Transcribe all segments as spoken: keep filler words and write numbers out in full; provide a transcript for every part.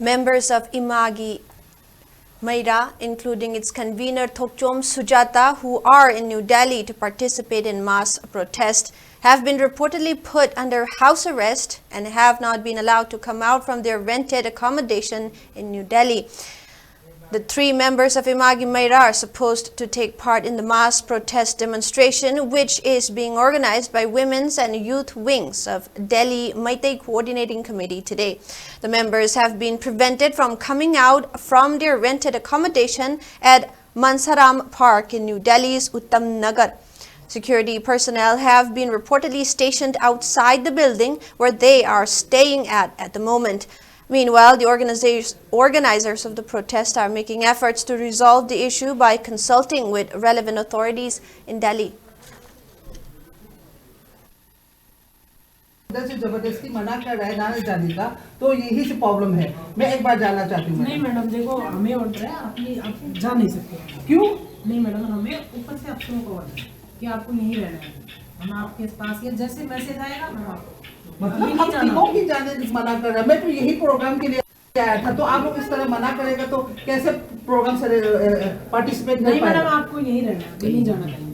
Members of Imagi Maira, including its convener Thokchom Sujata, who are in New Delhi to participate in mass protest, have been reportedly put under house arrest and have not been allowed to come out from their rented accommodation in New Delhi. The three members of Imagi Maira are supposed to take part in the mass protest demonstration, which is being organized by women's and youth wings of Delhi Meitei Coordinating Committee today. The members have been prevented from coming out from their rented accommodation at Mansaram Park in New Delhi's Uttam Nagar. Security personnel have been reportedly stationed outside the building where they are staying at at the moment. Meanwhile, the organizers, organizers of the protest are making efforts to resolve the issue by consulting with relevant authorities in Delhi. अंदर से जबरदस्ती मना कर रहा है ना जाने का, तो यही से प्रॉब्लम है। मैं एक बार जानना चाहती हूँ नहीं मैडम, देखो, हमें ऑर्डर है, अपनी आप जा नहीं सकते। क्यों? नहीं मैडम, हमें ऊपर से अफसरों का ऑर्डर है कि आपको यहीं रहना है। हम आपके पास ये जैसे मैसेज आएगा, हम आपको मतलब हम तीनों ही जाने मना कर रहा है। मैं तो यही प्रोग्राम के लिए आया था, तो आप लोग इस तरह मना करेगा तो कैसे प्रोग्राम से पार्टिसिपेट कर नहीं मैडम, पाएगा? आपको यहीं रहना है, कहीं नहीं जाना, कहीं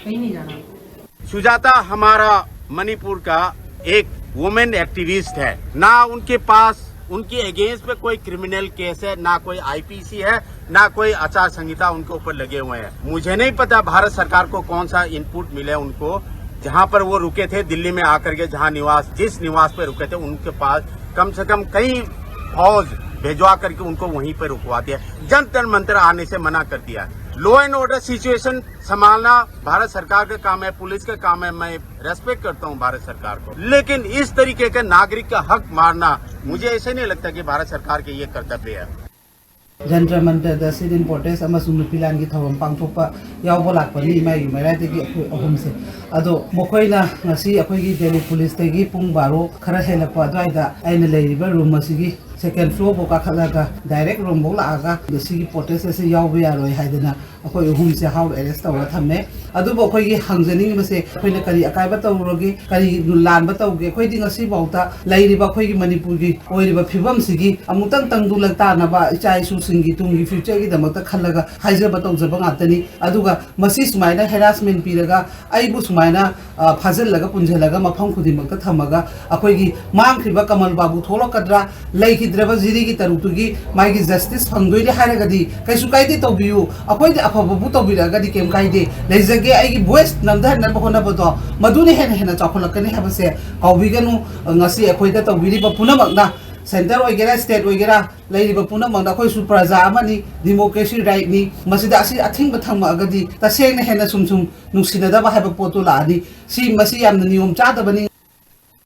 कहीं नहीं जाना। सुजाता हमारा मणिपुर का एक वुमेन एक्टिविस्ट है। ना उनके पास, उनके अगेंस्ट पे कोई क्रिमिनल केस है, ना कोई आईपीसी है, ना कोई आचार संहिता उनके ऊपर लगे हुए हैं। मुझे नहीं पता भारत सरकार को कौन सा इनपुट मिले उनको, जहां पर वो रुके थे दिल्ली में आकर के, जहां निवास, जिस निवास पर रुके थे, उनके पास कम से कम कई फौज भिजवा करके उनको वहीं पर रुकवा दिया। जंतर मंतर आने से मना कर दिया। लॉ एंड ऑर्डर सिचुएशन संभालना भारत सरकार का काम है, पुलिस का काम है। मैं रेस्पेक्ट करता हूं भारत सरकार को, लेकिन इस तरीके के नागरिक का हक मारना, मुझे ऐसे नहीं लगता कि भारत सरकार के ये कर्तव्य है। ꯖꯟꯇ꯭ꯔ ꯃꯟꯇ꯭ꯔꯗ ꯁꯤꯠ ꯏꯟ ꯄ꯭ꯔꯣꯇꯦꯁ ꯑꯃꯁꯨꯡ ꯅꯨꯄꯤ ꯂꯥꯟꯒꯤ ꯊꯧꯔꯝ ꯄꯥꯡꯊꯣꯛꯄ ꯌꯥꯎꯕ ꯂꯥꯛꯄꯅꯤ ꯏꯃꯥꯒꯤ ꯃꯩꯔꯥꯗꯒꯤ ꯑꯩꯈꯣꯏ ꯑꯍꯨꯝꯁꯦ꯫ ꯑꯗꯣ ꯃꯈꯣꯏꯅ ꯉꯁꯤ ꯑꯩꯈꯣꯏꯒꯤ ꯗꯦꯜꯂꯤ ꯄꯨꯂꯤꯁꯇꯒꯤ ꯄꯨꯡ ꯕꯥꯔꯣ ꯈꯔ ꯍꯦꯜꯂꯛꯄ ꯑꯗꯨꯋꯥꯏꯗ ꯑꯩꯅ ꯂꯩꯔꯤꯕ ꯔꯨꯝ ꯑꯁꯤꯒꯤ ꯁꯦꯀꯦꯟ ꯐ꯭ꯂꯣꯔꯐꯥꯎ ꯀꯥꯈꯠꯂꯒ ꯗꯥꯏꯔꯦꯛ ꯔꯨꯝꯐꯥꯎ ꯂꯥꯛꯑꯒ ꯁꯤꯒꯤ ꯄ꯭ꯔꯣꯇꯦꯁ ꯑꯁꯤ ꯌꯥꯎꯕ ꯌꯥꯔꯣꯏ ꯍꯥꯏꯗꯅ ꯑꯩꯈꯣꯏ ꯑꯍꯨꯝꯁꯦ ꯍꯥꯎꯁ ꯑꯦꯔꯦꯁ ꯇꯧꯔ ꯊꯝꯃꯦ꯫ ꯑꯗꯨꯕꯨ ꯑꯩꯈꯣꯏꯒꯤ ꯍꯪꯖꯅꯤꯡꯉꯤꯕꯁꯦ, ꯑꯩꯈꯣꯏꯅ ꯀꯔꯤ ꯑꯀꯥꯏꯕ ꯇꯧꯔꯨꯔꯒꯦ, ꯀꯔꯤ ꯂꯥꯟꯕ ꯇꯧꯒꯦ? ꯑꯩꯈꯣꯏꯗꯤ ꯉꯁꯤꯐꯥꯎꯗ ꯂꯩꯔꯤꯕ ꯑꯩꯈꯣꯏꯒꯤ ꯃꯅꯤꯄꯨꯔꯒꯤ ꯑꯣꯏꯔꯤꯕ ꯐꯤꯕꯝꯁꯤꯒꯤ ꯑꯃꯨꯛꯇꯪ ꯇꯪꯗꯨ ꯂꯩꯇꯥꯅꯕ ꯏꯆꯥ ꯏꯁꯨꯁꯤꯡꯒꯤ ꯇꯨꯡꯒꯤ ꯐ꯭ꯌꯨꯆꯔꯒꯤꯗꯃꯛꯇ ꯈꯜꯂꯒ ꯍꯥꯏꯖꯕ ꯇꯧꯖꯕ ꯉꯥꯛꯇꯅꯤ꯫ ꯑꯗꯨꯒ ꯃꯁꯤ ꯁꯨꯃꯥꯏꯅ ꯍꯦꯔꯥꯁꯃꯦꯟ ꯄꯤꯔꯒ ꯑꯩꯕꯨ ꯁꯨꯃꯥꯏꯅ, ꯑ, ꯐꯥꯖꯤꯜꯂꯒ ꯄꯨꯟꯁꯤꯜꯂꯒ ꯃꯐꯝ ꯈꯨꯗꯤꯡꯃꯛꯇ ꯊꯝꯃꯒ ꯑꯩꯈꯣꯏꯒꯤ ꯃꯥꯡꯈ꯭ꯔꯤꯕ ꯀꯃꯜ ꯕꯥꯕꯨ ꯊꯣꯛꯂꯛꯀꯗ꯭ꯔꯥ, ꯂꯩꯈꯤꯗ꯭ꯔꯕ ꯖꯤꯔꯤꯒꯤ ꯇꯔꯨꯛꯇꯨꯒꯤ ꯃꯥꯒꯤ ꯖꯁꯇꯤꯁ ꯐꯪꯗꯣꯏꯅꯦ ꯍꯥꯏꯔꯒꯗꯤ ꯀꯩꯁꯨ ꯀꯥꯏꯗꯦ, ꯇꯧꯕꯤꯌꯨ꯫ ꯑꯩꯈꯣꯏꯗꯤ ꯑꯐꯕꯕꯨ ꯇꯧꯕꯤꯔꯛꯑꯒꯗꯤ ꯀꯩꯝ ꯀꯥꯏꯗꯦ꯫ ꯂꯩꯖꯒꯦ, ꯑꯩꯒꯤ ꯚꯣꯏꯁ ꯅꯝꯊꯍꯟꯅꯕ ꯍꯣꯠꯅꯕꯗꯣ ꯃꯗꯨꯅ ꯍꯦꯟꯅ ꯍꯦꯟꯅ ꯆꯥꯎꯈꯠꯂꯛꯀꯅꯤ ꯍꯥꯏꯕꯁꯦ ꯀꯥꯎꯕꯤꯒꯅꯨ꯫ ꯉꯁꯤ ꯑꯩꯈꯣꯏꯗ ꯇꯧꯕꯤꯔꯤꯕ ꯄꯨꯝꯅꯃꯛꯅ, ꯁꯦꯟꯇꯔ ꯑꯣꯏꯒꯦꯔꯥ, ꯁ꯭ꯇꯦꯠ ꯑꯣꯏꯒꯦꯔꯥ, ꯂꯩꯔꯤꯕ ꯄꯨꯝꯅꯃꯛꯅ, ꯑꯩꯈꯣꯏꯁꯨ ꯄ꯭ꯔꯖꯥ ꯑꯃꯅꯤ, ꯗꯤꯃꯣꯀ꯭ꯔꯦꯁꯤ ꯔꯥꯏꯠꯅꯤ, ꯃꯁꯤꯗ ꯑꯁꯤ ꯑꯊꯤꯡꯕ ꯊꯝꯃꯛꯑꯒꯗꯤ ꯇꯁꯦꯡꯅ ꯍꯦꯟꯅ ꯁꯨꯝ ꯁꯨꯝ ꯅꯨꯡꯁꯤꯅꯗꯕ ꯍꯥꯏꯕ ꯄꯣꯠꯇꯨ ꯂꯥꯛꯑꯅꯤ꯫ ꯁꯤ, ꯃꯁꯤ ꯌꯥꯝꯅ ꯅꯤꯌꯣꯝ ꯆꯥꯗꯕꯅꯤ꯫